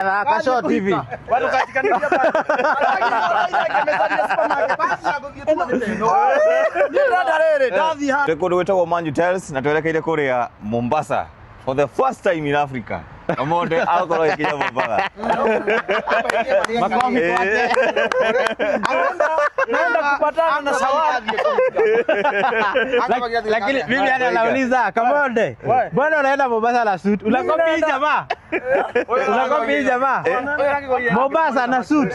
Thaka short hivi. Twĩ kũndũ gwĩtagwo Manju Tiles na twerekeire kũrĩa Mombasa for the first time in Africa. Omonde akorwo ĩkinya Mombasa. Makofi kwake. Naenda kupatana na Shawari. Lakini mimi hata nauliza Kamonde, mbona unaenda Mombasa na suit? Unakopi hii jamaa? Unakopi hii jamaa? Mombasa na suit.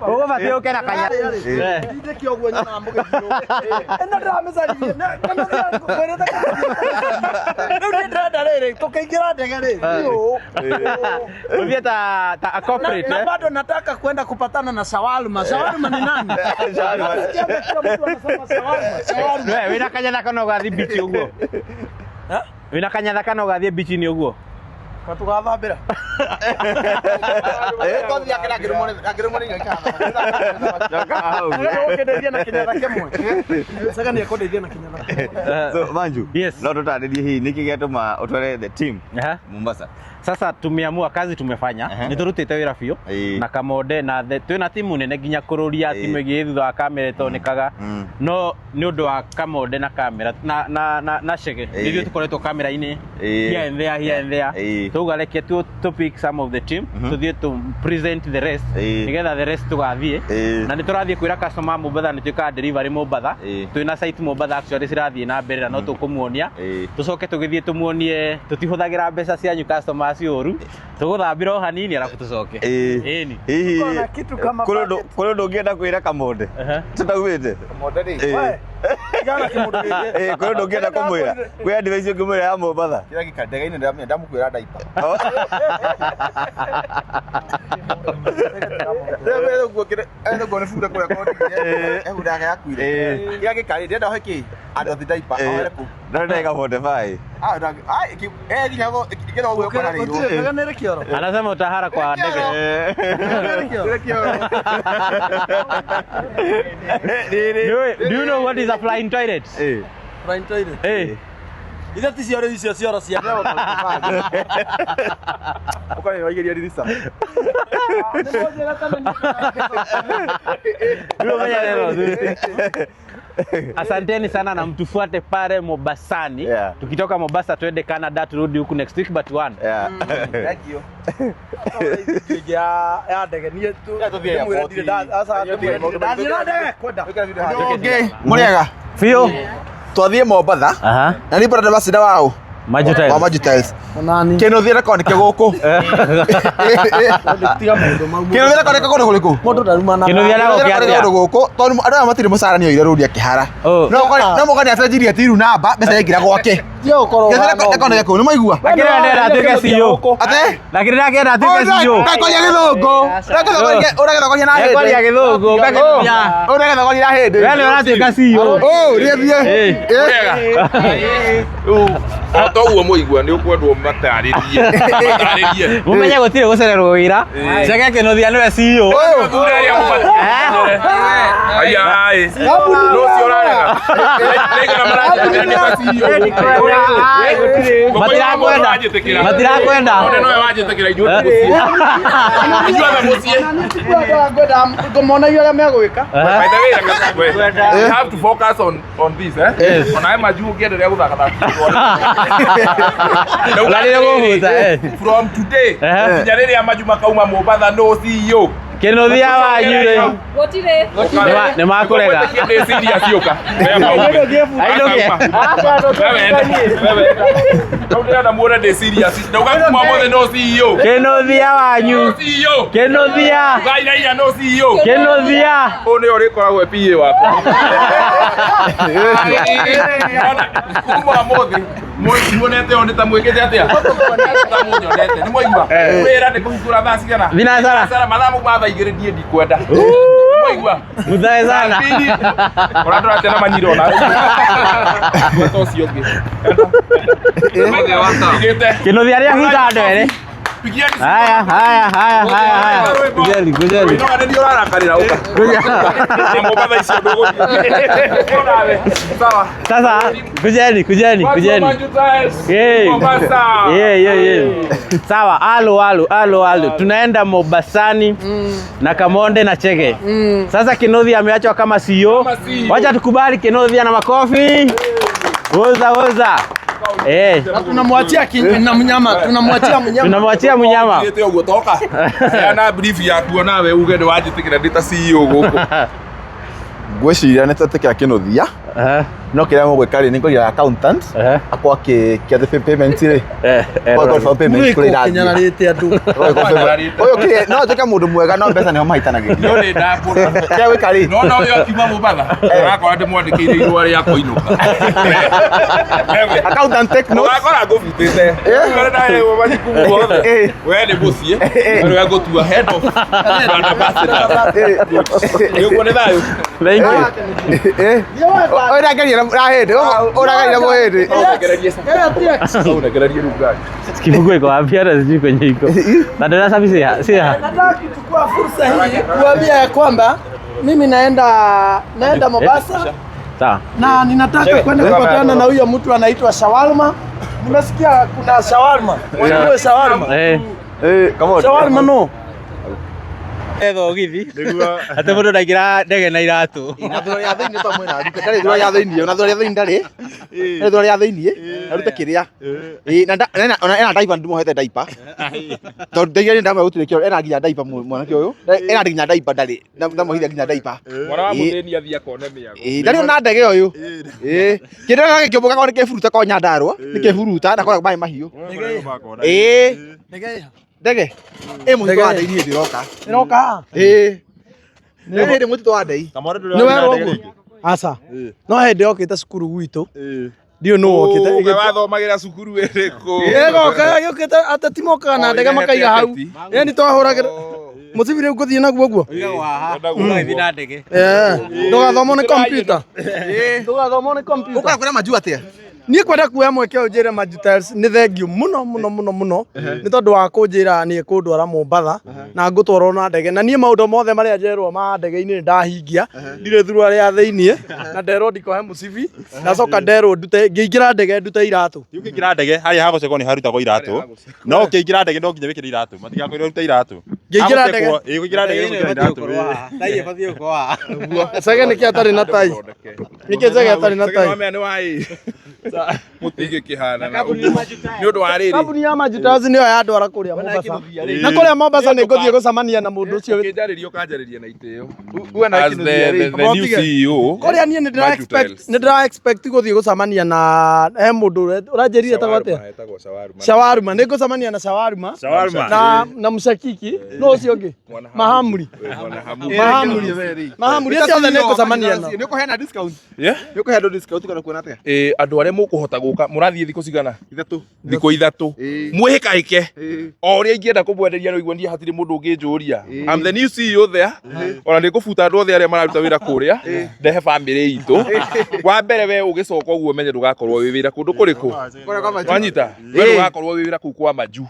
Ugobatie uke na kanya. Tukaingira ndege rĩ. Uthie ta ta a corporate Na eh? bado nataka kwenda kupatana na Shawalma. Shawalma ni nani? Shawarma. Nasikia kila mtu anasema shawarma, shawarma. We wina kanyatha kana ũgathiĩ bichi ũguo? Wina kanyatha kana ũgathiĩ bichi-inĩ ũguo? Katugathambĩra. Coka hau. Ũkĩndeithia na kĩnyatha kĩmwe. Saka nĩ ekũndeithia na kĩnyatha kĩmwe. So Manju, Yes. no tũtarĩrie hihi nĩkĩ gĩatũma ũtware the team Aha. Mombasa. Sasa tumeamua kazi tumefanya Aha. nä tå rutĩte wä ra biå Ĩĩ. na Kamonde na twä na timu nene nginya kå rå ria Ĩĩ. timu ĩngä thutha wa kamera ĩtonekaga no nä å ndå wa Kamonde na kamera na Chege Ĩĩ. nä ithuä tå koretwo kamera-inä Ĩĩ. here and there, here and there. Ĩĩ. Tauga reke tu pick some of the team tuthiĩ tu present the rest Ĩĩ. nĩgetha the rest tũgathiĩ Ĩĩ. na nĩ tũrathiĩ kwĩra customer Mombatha nĩ twĩkaga delivery Mombatha. Ĩĩ. Twĩna site Mombatha actually cirathiĩ na mbere na no tũkũmuonia. Ĩĩ. Tũcoke tũgĩthiĩ tũmuonie tũtihũthagĩra mbeca cianyu customers ũru, tũgũthambĩra o hanini arabu tũcoke. Ĩĩ. Ĩni. Hihi Tuko na kitu kama kũrĩ ũndũ budget. kũrĩ ũndũ ũngĩenda kwĩra Kamonde Aha. tũtaugĩte? Ĩĩ. Tigana kĩmũndũ gĩkĩ. Ĩĩ, kũrĩ ũndũ ũngĩenda kũmwĩra? Kwĩ advice ũngĩmwĩra ya Mombatha? Ndege-inĩ ndamukwĩra ndaipa. Ũguo nĩ bure kũrĩa kondire ehunda yake yakuire. Ĩĩ. Kĩrĩa gĩkarĩ ndĩrenda ohe kĩ andothi ndaipa ohere kũ. No ndagĩka 45. Nginya ũguo Gũtirĩ kwararĩirwo. ndege nĩ kĩoro. Anasema utahara kwa ndege. Nĩ kĩoro. Do you know what is a flying toilet? Ĩĩ. Prime toilet. Eh. Ithe ti cioro icio cioro cia. Ũkorwo waigĩria dirisa. Ndio neno zuri. Asanteni sana na mtufuate pale Mombasani. Yeah. Tukitoka Mombasa tuende Canada turudi huku next week but one. Yeah. Thank you. Ĩngĩ ya ndege niĩ tu. Ya tũthiĩ airport. Ndĩmwĩre ndirĩ aca ndĩmwĩre ndirĩ ndathiĩ na ndege kwenda. Ũngĩ mũrĩega Fio. twathiĩ Mombatha Aha. na nĩ brand ambassador wao Majo wa Tiles. Manju Tiles. Onani. Kĩnuthia rekonike gũkũ. Tiga maũndũ mau. Kĩnuthia rekonike kũndũ kũrĩkũ? Mũndũ ndarumanaga. Kĩnuthia na Kĩnuthia gũkĩ rekonike atĩa? kũndũ gũkũ tondũ andũ aya matirĩ mũcara nĩ oire rũri akĩhara. Oh. No mũkani acenjirie tiru namba mbeca yaingĩra gwake. Tiga gũkorwo Kĩnuthia ũhana rekonike kũu nĩ mwaigua? Lakini ndĩrenda atuĩke CEO. Ate? Lakini ndakĩenda atuĩke CEO. Ũrakwaria gĩthũngũ. Ũragĩthokoria na hĩndĩ. Ekwaria gĩthũngũ ngakĩmenya. Ũragĩthokoria na hĩndĩ. We nĩ ũratuĩka CEO. Oh, rĩthiĩ. Eh. O toguo mũigua nĩ ũkwendwo matarĩrie matarĩrie. Mũmenye gũtirĩ gũcererwo wĩra. Chege Kĩnuthia nĩwe CEO. Thure arĩa mũbatiĩ. Aya ĩ. Rũciũ ũrarega. Nĩigana maranjĩtĩkĩra nĩ ta CEO. Matirakwenda. Matirakwenda. Monde nowe wanjĩtĩkĩra ithuĩ ti mũciĩ. Ithuothe mũciĩ. Ngwenda ngũmonagia ũrĩa megwĩka. Aha. By the way, we have to focus on this eh. Yes. Ona majuu ũngĩendelea gũthaka thaki. Ũrarire gũbuta, eh. From today Eh. nginya rĩrĩa maju makauma Mombatha no CEO. Kĩnuthia wanyu rĩ. Gũtirĩ. Nĩ makũrega. Ndĩ serious ũka. Ainũke. Rĩu ndĩrenda muone ndĩ serious. Ndauga kuma ũmũthĩ no CEO. Kĩnuthia wanyu. No CEO. Kĩnuthia. Ugairaira no CEO. Kĩnuthia. Ũyũ nĩwe ũrĩkoragwo e PA wakwa. Ona, kuma ũmũthĩ muonete ũũ nĩ ta mwĩkĩte atĩa? Ta mũnyonete. Nĩ mwaigua? Wĩra nĩ kũhingũra thaa cigana? Thinacara. Thinacara mathaa mau ma thaa igĩrĩ niĩ ndikwenda. Nĩ mwaigua? Muthae sana. Pili, ũrĩa tũratena manyira ona. Gweta ũcio ũngĩ. Igĩte. Kĩnuthia arĩa huta andũ erĩ. Pigieni simu. Haya, haya, haya, haya, haya. Kujeni, kujeni. Winoga nĩ niĩ ũrarakarĩra ũka. Na Mombatha icio ndũgũthiĩ. Ũnawe. Sawa. Sasa kujeni, kujeni, Watu wa kujeni. Manju Tiles, Yeah. Mombasa. Yeah, yeah, yeah. Sawa, alo alo alo alo. Tunaenda Mombasani na Kamonde na Chege. Sasa Kinothi ameachwa kama CEO. Kama CEO. Wacha tukubali Kinothi ana makofi. Woza woza. Eh, Na tunamwachia na mnyama, tunamwachia mnyama. tunamwachia mnyama. Thiĩte ũguo toka. Heana brief yaku onawe uge nĩ wanjĩtĩkĩra ndĩ ta CEO gũkũ. Ngwĩciria nĩ twetĩkĩra kĩnũthia Eh, no kĩrĩa mũgwĩka rĩ nĩ kũgira accountant eh, akorwo akĩkia the payment rĩ eh, eh. Akorwo akĩ payment kũrĩa irathiĩ. Kĩnyararĩte andũ. Ũyũ kĩrĩa no atuĩke mũndũ mwega no mbeca nĩho mahĩtanagĩria. Nĩ ũrĩ ndakũra. Kĩrĩa gwĩka rĩ No no ũyũ akiuma Mombatha ũrakora ndĩmwandĩkĩire irũa rĩa kũinũka. Ewe. Accountant take notes. Ũgakora ngũbutĩte. Ũgakora ndaheirwo majukumu mothe. Eh. We nĩ mũciĩ. Nĩwe ngũtua head of brand ambassador. Nĩ ũguo nĩ thayũ. Thank you. Eh. Ũyũ ndageria na hĩndĩ ũrageria mũhĩndĩ. Ũnegererie rĩu ngari. Kifungu iko wapi? Hata sijui kwenye iko. Na darasa mimi si si. Nataka kuchukua fursa hii kuambia ya kwamba mimi naenda Mombasa Sawa. na ninataka kwenda kupatana na huyo mtu anaitwa Shawarma. Nimesikia kuna shawarma. Wewe shawarma. Eh. Eh, come on. Shawarma no. Etho githi. Ate mũndũ ndaingĩra ndege na iratũ. Na thura ya thĩinĩ to mwena arute ndarĩ thura ya thĩinĩ ona thura ya thĩinĩ ndarĩ ndarĩ thura ya thĩinĩ arute kĩrĩa ĩ na ona ena diaper ndimohete diaper tondũ ndaigire ndamwe gũtirĩ kĩo ena nginya diaper mwanake ũyũ ena nginya diaper ndarĩ ndamohithia nginya diaper Mwana wa mũthĩni athiĩ akone mĩago. ĩ ndarĩ ona ndege ũyũ ĩ kĩndũ gĩake kĩũmbũka korwo nĩ kĩburuta korwo Nyandarua nĩ kĩburuta na korwo maĩ mahiũ ĩ ndege ĩ mũtitũ wa ndei niĩ ndĩroka Ĩroka. ĩ nĩ hĩndĩ mũtitũ wa ndei Nĩ werwo ũguo? Aca. No hĩndĩ yokĩte cukuru gwitũ. Ndiũ nũ wokĩte. Ũga wathomagĩra cukuru ĩrĩkũ? Ĩgoka yũkĩte ateti mokaga na ndege makaiga hau. Ĩni twahũragĩra. Mũcibi rĩu ngũthiĩ naguo ũguo. Ũgagĩthiĩ na ndege. Eh, ndũgathomwo nĩ kompiuta. Ndũgathomwo nĩ kompiuta. ũkaga kwĩra manju atĩa Niĩ kwenda kuoya mweke ũyũ njĩre Manju Tiles nĩ thengiũ mũno mũno mũno mũno nĩ tondũ wa kũnjĩra nĩ ekũndwara Mombatha na ngũtwarwo na ndege na niĩ maũndũ mothe marĩa njerwo ma ndege-inĩ nĩ ndahingia ndirĩ thurua rĩa thĩiniĩ na nderwo ndikohe mũcibi ndacoka nderwo ndute ngĩingĩra ndege ndute iratũ. Ũkĩingĩra ndege harĩa hagũcekwo nĩ harutagwo iratũ no ũkĩingĩra ndege no nginya wĩkĩre iratũ matigakwĩre ũrute iratũ. Ngĩingĩra ndege. Ĩĩ kũingĩra ndege nĩ gwĩkĩra iratũ. Tai ĩbatiĩ gũkorwo haha. Chege nĩkĩ atarĩ na tai? Nĩkĩ Chege atarĩ na tai? Nĩ wa mũtingĩkĩhana na ũguo. Nĩ ũndũ wa rĩrĩ Kambuni ya Manju Tiles nĩyo yandwara kũrĩa Mombasa. Na kũrĩa Mombasa nĩ ngũthiĩ gũcemania na mũndũ ũcio. Ũkĩnjarĩria ũkanjarĩria na itĩo. Uwe na As the new CEO. Kũrĩa niĩ nĩ ndĩra Manju expect Tiles. nĩ ndĩra expect gũthiĩ gũcemania na he mũndũ ũranjĩrire etagwo atĩa? Etagwo Shawarma. Shawarma nĩ ngũcemania na Shawarma Shawarma. na Mshakiki no ũcio ũngĩ Mahamuri Mahamuri Mahamuri acio othe nĩ ngũcemania nao. Nĩ ũkũheana discount? Yeah. Nĩ ũkũheana discount kana kuona atĩa? Ĩ andũ arĩa mũkũhota gũka mũrathiĩ thikũ cigana? Ithatũ. Thikũ ithatũ. Ĩ. Mwĩhĩkahĩke. Ĩ. O ũrĩa ingĩenda kũmwenderia no igua niĩ hatirĩ mũndũ ũngĩnjũria. I'm the new CEO there. Ona nĩ ngũbuta andũ othe arĩa mararuta wĩra kũrĩa. Ndehe bamĩrĩ itũ. Wa mbere we ũgĩcoka ũguo ũmenye ndũgakorwo wĩ wĩra kũndũ kũrĩkũ. Kũrĩa kwa Manju. Wanyita? We ndũgakorwo wĩ wĩra kũu kwa Manju.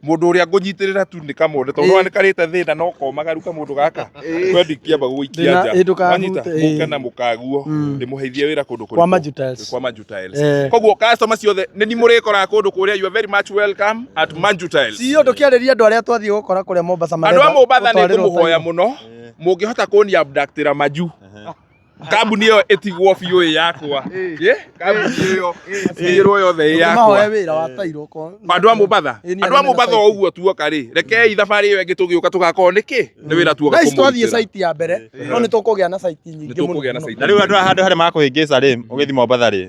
Mũndũ ũrĩa ngũnyitĩrĩra tu nĩ Kamonde tondũ nĩ karĩte thĩna no komagaru kamũndũ gaka. We ndingĩamba gũgũikia Ndĩna- nja. ĩ, ndũkahute, Wanyita? ĩ. Mũke na mũkaguo. Ndĩmũheithie wĩra kũndũ kũrĩkũ? Kwa Manju Tiles. Kwa Manju Tiles. Eh. Koguo customer ciothe nĩ ni mũrĩkoraga kũndũ kũrĩa you are very much welcome at Manju Tiles. CEO ndũkĩarĩria andũ arĩa twathiĩ gũkora kũrĩa Mombasa Andũ a Mombatha nĩ gũtwarĩrwo ngũmũhoya tairo. mũno mũngĩhota kũni abductĩra Manju kambuni ĩyo ĩtigwo biũ ĩ yakwa. Ĩ, kambuni ĩyo ĩtigĩrwo yothe ĩ yakwa. Ũkĩmahoe wĩra wa tairo ko Andũ a Mombatha, Ĩ, nĩ andũ a anene na Mombatha o site. ũguo tuoka rĩ, rekei thabarĩ ĩyo ĩngĩ tũgĩũka tũgakorwo nĩkĩ nĩ wĩra tuoka Thaa ici twathiĩ kũmũrutĩra. site ya mbere no nĩ tũkũgĩa na site nyingĩ Nĩ tũkũgĩa na mũno. site. Na rĩu andũ a handũ harĩa makũhĩngĩca rĩ ũgĩthiĩ Mombatha rĩ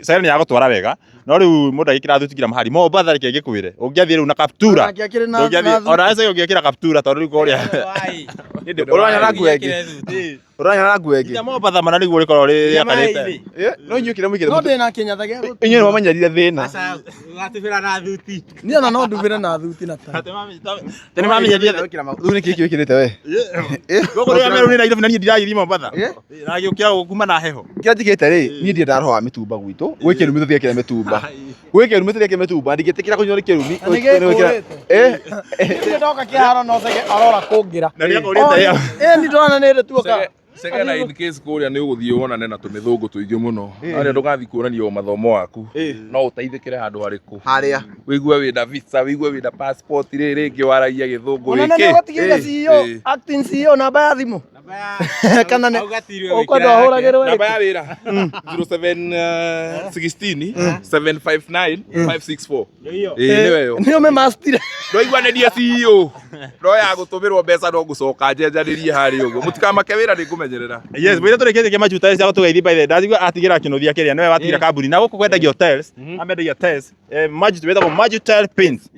Chege nĩ yagũtwara wega no rĩu mũndũ agĩkĩra thuti kila mahali Mombatha reke ngĩkwĩre ũngĩathiĩ rĩu na kaptura Onake akĩrĩ na- ndũngĩathiĩ na thuti. ona Chege ũngĩkĩra kaptura tondũ rĩu kũrĩa Ũranyona na nguo ĩngĩ. Ũranyona na nguo ĩngĩ. Ita Mombatha mana nĩguo rĩkorwo rĩakarĩte Ĩ, no inyuĩ kĩrĩa mũigĩte No ndĩna kĩnyatha gĩa gũtuma. inyuĩ nĩ mwamenyerire thĩna. Ũgatubĩra na thuti. Niĩ ona no ndubĩre na thuti na tai. Tene mamenyerire Rĩu nĩ kĩĩ kĩu wĩkĩrĩte we? gũkũ rĩrĩa merũ nĩ Nairobi na niĩ ndiragĩthiĩ Mombatha Ĩ? nagĩũkĩra kuma na heho Kĩrĩa njĩkĩte rĩ, niĩ ndirĩ ndaroha wa mĩtumba gwitũ, gwĩ kĩrumi tũthiĩkĩre mĩtumba. Mombatha gwĩ kĩrumi tũrĩa kĩmĩtumba ndingĩtĩkĩra kũnyua nĩ kĩrumi. Na nĩgĩkũrĩte. Niĩ ndoka kĩharo no Chege arora kũngĩra. Na nĩakũrĩte. Ĩ ni ndona nĩ rĩtuoka. Chege na in case kũrĩa nĩ ũgũthiĩ wonane na tũmĩthũngũ tũingĩ mũno harĩa ndũgathiĩ kuonania o mathomo waku, no ũteithĩkĩre handũ harĩkũ Harĩa wĩigue wĩna visa, wĩigue wĩna passport, rĩ rĩngĩ waragia gĩthũngũ. Ona nĩ wĩkĩ ũgũtigĩire CEO, acting CEO namba ya thimũ kana nĩ ũkwenda ũhũragĩrwo? Namba ya wĩra 0716 759 564. Ĩĩ, nĩwe yo. Nĩ ũmĩmastire. Ndoiguanĩria CEO no ya gũtũmĩrwo mbeca no ngũcoka njenjanĩrie harĩa ũguo, mũtikamake, wĩra nĩ ngũmenyerera. Yes, bwira tũrĩkĩtie kĩama tiles cia gũtũgeithia. By the ndatigua atigĩra kĩnuthia kĩrĩa nĩwe watigĩra kambuni na gũkũ kwendagio tiles, amendagia tiles, Maju, wĩtagwo Maju Tile Paints.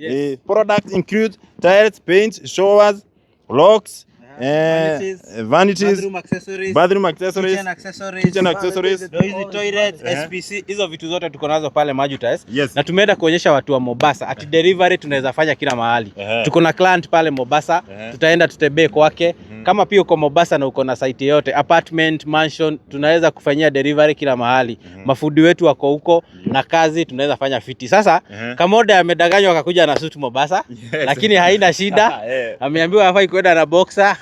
Products include tiles, paints, showers, locks, Vanities, vanities, bathroom accessories, bathroom accessories, kitchen accessories, kitchen accessories. Ndio hizi toilets, SPC, hizo vitu zote tuko nazo pale Maju Tiles. Yes. Na tumeenda kuonyesha watu wa Mombasa ati delivery tunaweza fanya kila mahali. Tuko na client pale Mombasa, tutaenda tutembee kwake. Kama pia uko Mombasa na uko na site yote, apartment, mansion, tunaweza kufanyia delivery kila mahali. Mafundi wetu wako huko na kazi tunaweza fanya fiti. Sasa Kamoda amedanganywa akakuja na suit Mombasa, lakini haina shida. Ameambiwa hafai kwenda na boxer.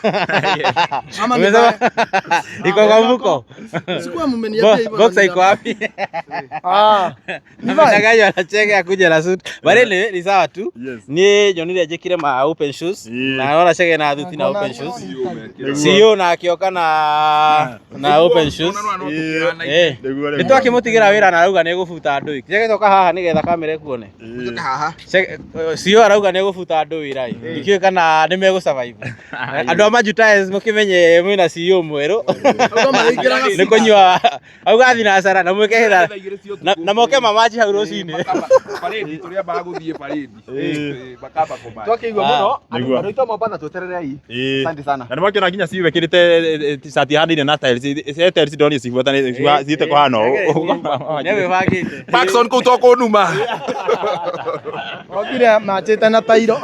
Ama Umesema iko kwa mfuko. Sikuwa mmeniambia hivyo. Boxer iko wapi? Ah. Nivae. Amedanganywa anacheka akuja na suit. But anyway, ni sawa tu. Yes. Niĩ nyonire njĩkire ma open shoes na naona Chege na thuti na open shoes. Nĩguo. CEO na akĩoka na open shoes. Nĩguo. Nĩ twakĩmũtigĩra wĩra na arauga nĩ egũbuta andũ. Chege, toka haha nĩgetha kamera ĩkuone. Ũcoke haha. CEO arauga nĩ egũbuta andũ wĩra ĩ. Ndikĩũĩ kana nĩ megũ survive. Andũ a Maju Tiles, mũkĩmenye mwĩna CEO mwerũ. Nĩ kũnyua auga thinacara na mwĩke hitha na moke mamaji hau rũcinĩ. Parade tũrĩambaga gũthiĩ parade, makamba kũmaji. Twakĩigua mũno. Nĩguo. Andũ aitũ a Mombatha, twetererei. Asante sana. Na nĩ makĩona nginya ciu wĩkĩrĩte cati ihanaine na tiles, tiles ndonire cibuatanĩte cithiĩte kũhana ũũ. Nĩwĩbangĩte. Parkson kũu to kũnuma. Okire machĩte na tairo.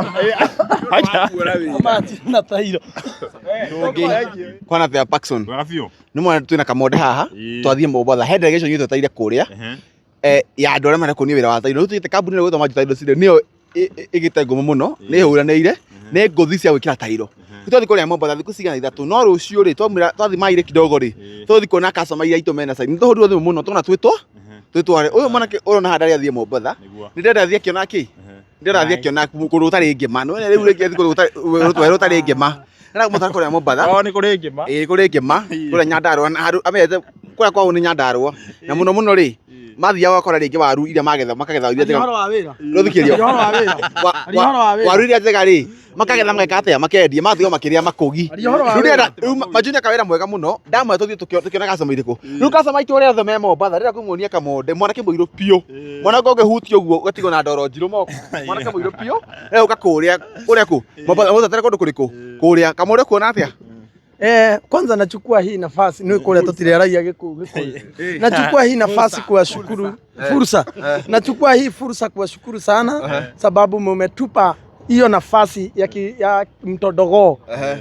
Acha. Machĩte na tairo. Kwana thea Parkson. Wega biũ. Nĩ mwana twĩna Kamonde haha. Twathiĩ Mombatha he delegation itũ tweteire kũrĩa ya andũ arĩa marekũnia wĩra wa tairo. Rĩu tũgĩte kambuni ĩno ĩgwĩtwo Maju Tiles rĩ, nĩyo ĩgĩte ngumo mũno, nĩ ĩhũranĩire nĩ ngũthi cia gwĩkĩra tairo. Twathiĩ kũrĩa Mombatha thikũ cigana 3, no rũciũ rĩ, twamwĩra twathiĩ maire kidogo rĩ, tũgũthiĩ kuona customer iria aitũ mena site. Nĩ tũhũrirwo thimũ mũno tũkona twĩtwo twĩtware ũyũ mwanake ũrona haha ndarĩ athiĩ Mombatha. Nĩ ndĩrenda athiĩ akĩona kĩ, ndĩrenda athiĩ akĩona kũndũ gũtarĩ ngĩma. Nĩ wona rĩu rĩngĩ athiĩ kũndũ gũtarĩ werũ ũtarĩ ngĩma. Ndĩrenda kũmũtwara kũrĩa Mombatha. Oh, nĩ kũrĩ ngĩma. Ĩĩ, kũrĩ ngĩma kũrĩa Nyandarũa, na handũ amenyete kũrĩa kwao nĩ Nyandarũa, na mũno mũno rĩ, mathiaga gũkora rĩngĩ waru iria magetha, makagetha iria njega. Ũhoro wa wĩra. Rũthikĩrio. Ũhoro wa wĩra. Ũhoro wa wĩra. Waru iria njega rĩ, makagetha, mageka atĩa, makendia, magatigwo makĩrĩa makũgi. Aria ũhoro wa Rĩu wĩra. ndĩrenda rĩu Majuni akawĩra mwega mũno ndamwe tũthiĩ tũkĩona customer irĩkũ. Rĩu customer aitũ arĩa othe me Mombatha, rĩrĩa kũmuonia Kamonde, mwanake mũirũ biũ, mwanake ũngĩhutia ũguo ũgatigwo na ndoro njirũ moko, mwanake mũirũ biũ rĩu ũka kũrĩa kũrĩa kũ Mombatha mũtatere kũndũ kũrĩkũ kũrĩa Kamonde kuona atĩa? Kwanza nachukua hii nafasi ni kule tutiliaragia Gikuyu. Nachukua hii nafasi kuwashukuru fursa. Nachukua hii fursa kuwashukuru sana sababu mumetupa hiyo nafasi ya mtodogoo.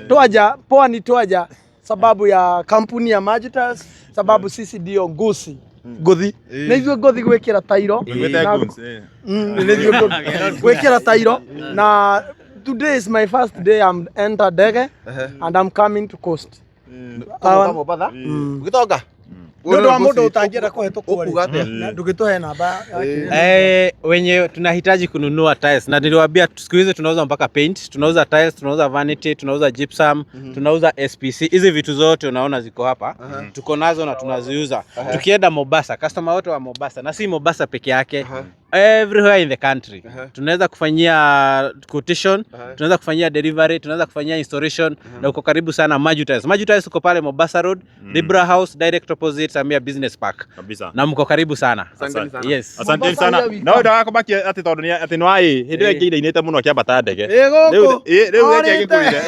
Twaja poa ni twaja sababu ya kampuni ya Maju Tiles, sababu sisi ndio ngusi nguthi nä ithuä ngũthi gwä tairo. Wĩte goons. Nä ithuĩ gwä tairo, na today is my first day I'm enter ndege and I'm coming to coast. Kũrũga Mombatha ũgĩtonga. Nĩ ũndũ wa mũndũ ũtangĩenda kũhetũkwo Ũkuga atĩa? rĩ, ndũgĩtũhe namba yake. Wenye tunahitaji kununua tiles, na niliwaambia siku hizi tunauza mpaka paint, tunauza tiles, tunauza vanity, tunauza gypsum, tunauza SPC. Hizi vitu zote unaona ziko hapa, tuko nazo na tunaziuza. Tukienda Mombasa, customer wote wa Mombasa, na si Mombasa peke yake, everywhere in the country, tunaweza kufanyia quotation, tunaweza kufanyia delivery, tunaweza kufanyia installation, na uko karibu sana Maju Tiles. Maju Tiles uko pale Mombasa Road, Libra House, direct opposite Samia Business Park, Kabisa. na mko karibu sana. Asanteni sana. Yes. Asanteni sana. No ndagakũmakia atĩ tondũ atĩ nĩ waĩ hĩndĩ ĩyo ĩngĩ irainĩte mũno akĩambata ndege. Ĩ gũkũ. Rĩu rĩu ĩngĩ Orĩte. agĩkwĩre.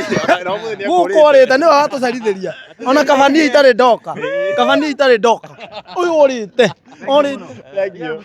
Na ũmũthĩ nĩ Gũkũ akũrĩte. ũrĩte nĩwe watũcarithĩria, ona kaba niĩ itarĩ ndoka, kaba niĩ itarĩ ndoka, ũyũ ũrĩte ũrĩte. Thank you.